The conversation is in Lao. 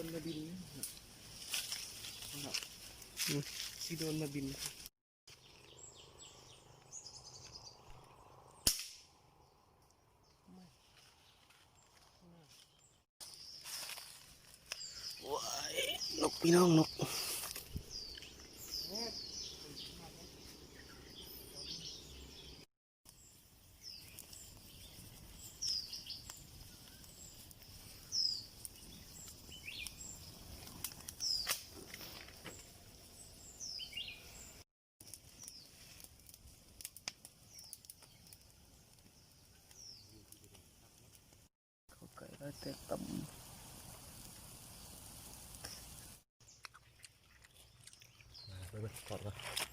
ນມາບິນ ອືມ ຊິໂດນມາບິນ. ໂອ້ຍ ນົກພີ່ນ້ອງ ນົກ. ເຂົ້າໄກ່ຫຼາຍແຕ່ຕຳ. ໄປເບິ່ງ ຖອດກ່ອນ.